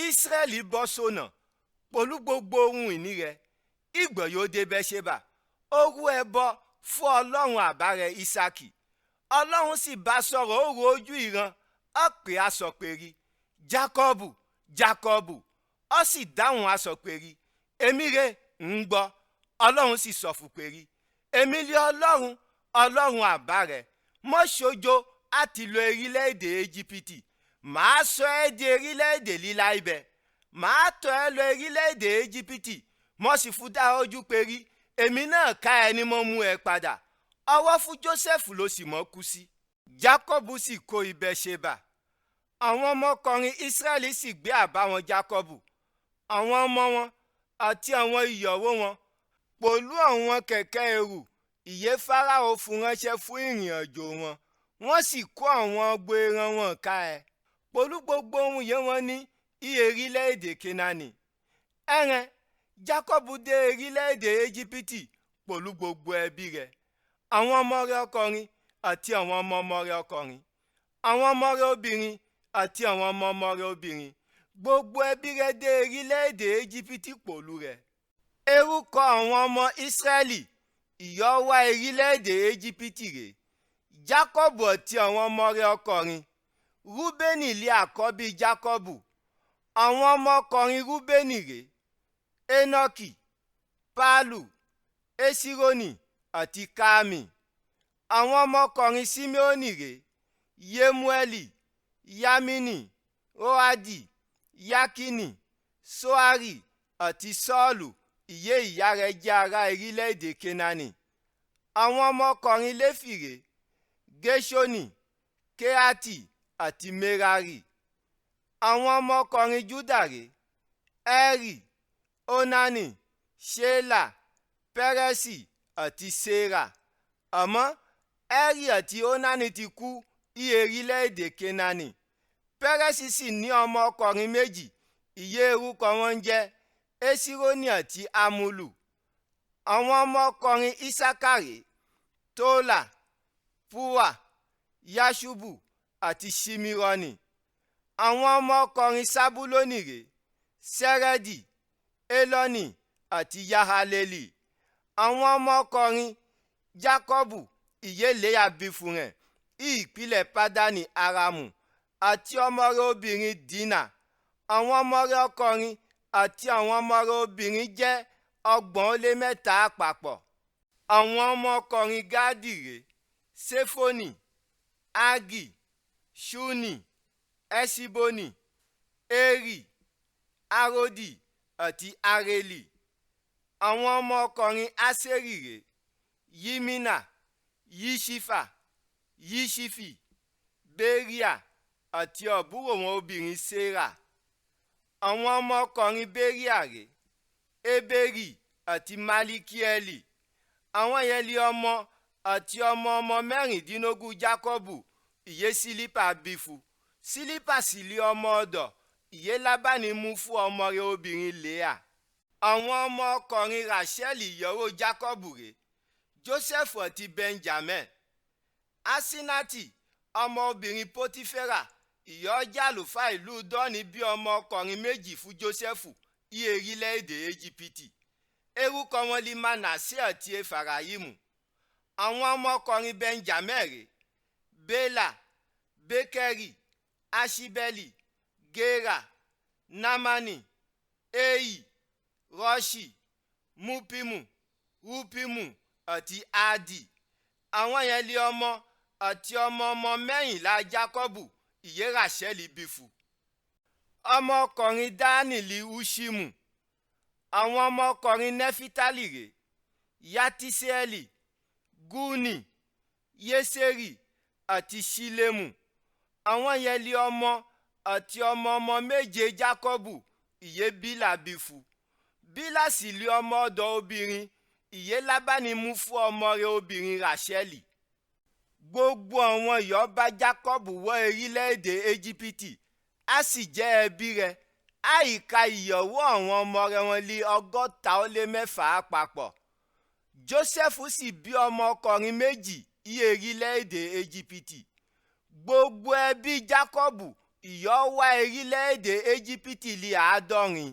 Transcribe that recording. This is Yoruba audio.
Ísírẹ́lì bọ́ sọ́nà pẹ̀lú gbogbo ohun ìní rẹ̀. Ìgbà yóò dé Bẹ́ṣébà, ó rú ẹbọ fún Ọlọ́run àbá rẹ̀ Ísákì. Ọlọ́run sì bá sọ̀rọ̀, ó ro ojú ìran, ó pè asọ̀pèrí, Jákọ́bù, Jákọ́bù. Ó sì dáhùn asọ̀pèrí, èmi rè ń gbọ́. Ọlọ́run sì sọ fún pèrí, èmi lé Ọlọ́run, Ọlọ́run àbá rẹ̀. Mọ́ ṣojo àti lọ orílẹ̀-èdè Íjíbítì. Màá sọ ẹ́ di orílẹ̀-èdè líla ibẹ̀. Màá tọ́ ẹ lọ orílẹ̀-èdè Íjíbítì. Mọ́ sì fún dá ojú pèrí, èmi náà ká ẹni mọ́ mú ẹ padà. Ọwọ́ fún Jósẹ́fù ló sì mọ́ kú sí. Jákọ́bù sì kó ibẹ̀ Ṣébà. Àwọn ọmọkùnrin Ísírẹ́lì sì gbé àbá wọn Jákọ́bù, àwọn ọmọ wọn àti àwọn ìyàwó wọn, pẹ̀lú àwọn kẹ̀kẹ́ ẹrù ìyè Fáráò fún ránṣẹ́ fún ìrìn àjò wọn. Wọ́n sì kó àwọn agbo ẹran wọn ká ẹ, pẹ̀lú gbogbo ohun yẹn wọ́n ní iye orílẹ̀-èdè Kénáánì. Ẹ̀rẹn Jákọ́bù dé orílẹ̀-èdè Íjíbítì pẹ̀lú gbogbo ẹbí rẹ̀, àwọn ọmọ rẹ̀ ọkùnrin àti àwọn ọmọ ọmọ rẹ̀ ọkùnrin, àwọn ọmọ rẹ̀ obìnrin àti àwọn ọmọ ọmọ rẹ̀ obìnrin. Gbogbo ẹbí rẹ̀ dé orílẹ̀-èdè Íjíbítì pẹ̀lú rẹ̀. Orúkọ àwọn ọmọ Ísírẹ́lì ìyọ́ wá orílẹ̀-èdè Íjíbítì rè: Jákọ́bù àti àwọn ọmọ rẹ̀ ọkùnrin. Rúbénì lé àkọ́bí Jákọ́bù. Àwọn ọmọkùnrin Rúbénì rè: Énọ́kì, Pálù, Éṣírónì àti Kámì. Àwọn ọmọkùnrin Síméónì rè: Yémúẹ́lì, Yámínì, Óhádì, Yákínì, Sóhárì àti Sọ́ọ̀lù ìyé ìyá rẹ̀ jẹ́ ará orílẹ̀-èdè Kénáánì. Àwọn ọmọkùnrin Léfì rè: Géṣónì, Kéhátì àti Merari. Àwọn ọmọkùnrin Júdà rè: Ẹ́rì, Ónánì, Ṣélà, Pẹ́rẹ́sì àti Séra. Àmọ́ Ẹ́rì àti Ónánì ti kú ní orílẹ̀-èdè Kénáánì. Pẹ́rẹ́sì sì ní ọmọkùnrin méjì, ìyé orúkọ wọn ń jẹ́ Éṣírónì àti Hámúlù. Àwọn ọmọkùnrin Ísákárì: Tólà, Púà, Yáṣúbù àti Ṣímírónì. Àwọn ọmọkùnrin Sábúlónì rè: Sẹ́rẹ́dì, Élọ́nì àti Yahalélì. Àwọn ọmọkùnrin Jákọ́bù ìyé Léà bí fún rẹ̀ ní ìpìlẹ̀ Pádánì Árámù àti ọmọ rẹ̀ obìnrin Dínà. Àwọn ọmọ rẹ̀ ọkùnrin àti àwọn ọmọ rẹ̀ obìnrin jẹ́ 33 àpapọ̀. Àwọn ọmọkùnrin Gádì rè: Séfónì, Hágì, Ṣúnì, Ẹṣibónì, Érì, Aródì àti Areli. Àwọn ọmọkùnrin Áṣérì rè: Yímínà, Yíṣífà, Yíṣífì, Beriah àti àbúrò wọn obìnrin Séra. Àwọn ọmọkùnrin Beriah rè: Ébérì àti Málíkíẹ́lì. Àwọn yẹn lé ọmọ àti ọmọ ọmọ 16 Jákọ́bù ìyé Sílípà bí fún. Sílípà sì lé ọmọ ọ̀dọ̀ ìyé Lábánì mú fún ọmọ rẹ̀ obìnrin Léà. Àwọn ọmọkùnrin Ráṣẹ́lì ìyàwó Jákọ́bù rè: Jósẹ́fù àti Bẹ́ńjámínì. Áṣínátì ọmọbìnrin Pótíférà ìyọ́ jẹ́ àlùfáà ìlú Dọ́ọ̀nì bí ọmọkùnrin méjì fún Jósẹ́fù ní orílẹ̀-èdè Íjíbítì. Orúkọ wọn ni Mánásè àti Efraimu. Àwọn ọmọkùnrin Bẹ́ńjámínì rè: Bélà, Békérì, Aṣibẹ́lì, Gérà, Námánì, Éhì, Rọ́ṣì, Múpímù, Húpímù àti Árdi. Àwọn yẹn lé ọmọ àti ọmọ ọmọ 14 Jákọ́bù ìyé Ráṣẹ́lì bí fún. Ọmọkùnrin Dánì li Húṣímù. Àwọn ọmọkùnrin Nẹfítálì rè: Yátíṣíẹ̀lì, Gúnì, Yésérì àti Ṣílẹ́mù. Àwọn yẹn lé ọmọ àti ọmọ ọmọ méje Jákọ́bù ìyé Bílà bí fún. Bílà sì lé ọmọ ọ̀dọ̀ obìnrin ìyé Lábánì mú fún ọmọ rẹ̀ obìnrin Ráṣẹ́lì. Gbogbo àwọn ìyọ́ bá Jákọ́bù wọ orílẹ̀-èdè Íjíbítì, á sì jẹ́ ẹbí rẹ̀. Àìka ìyàwó àwọn ọmọ rẹ̀ wọn lé 166 àpapọ̀. Jósẹ́fù sì bí ọmọkùnrin méjì ní orílẹ̀-èdè Íjíbítì. Gbogbo ẹbí Jákọ́bù Ìyọ́ wá erílẹ̀ èdè Éjípìtì li àádọ́rin.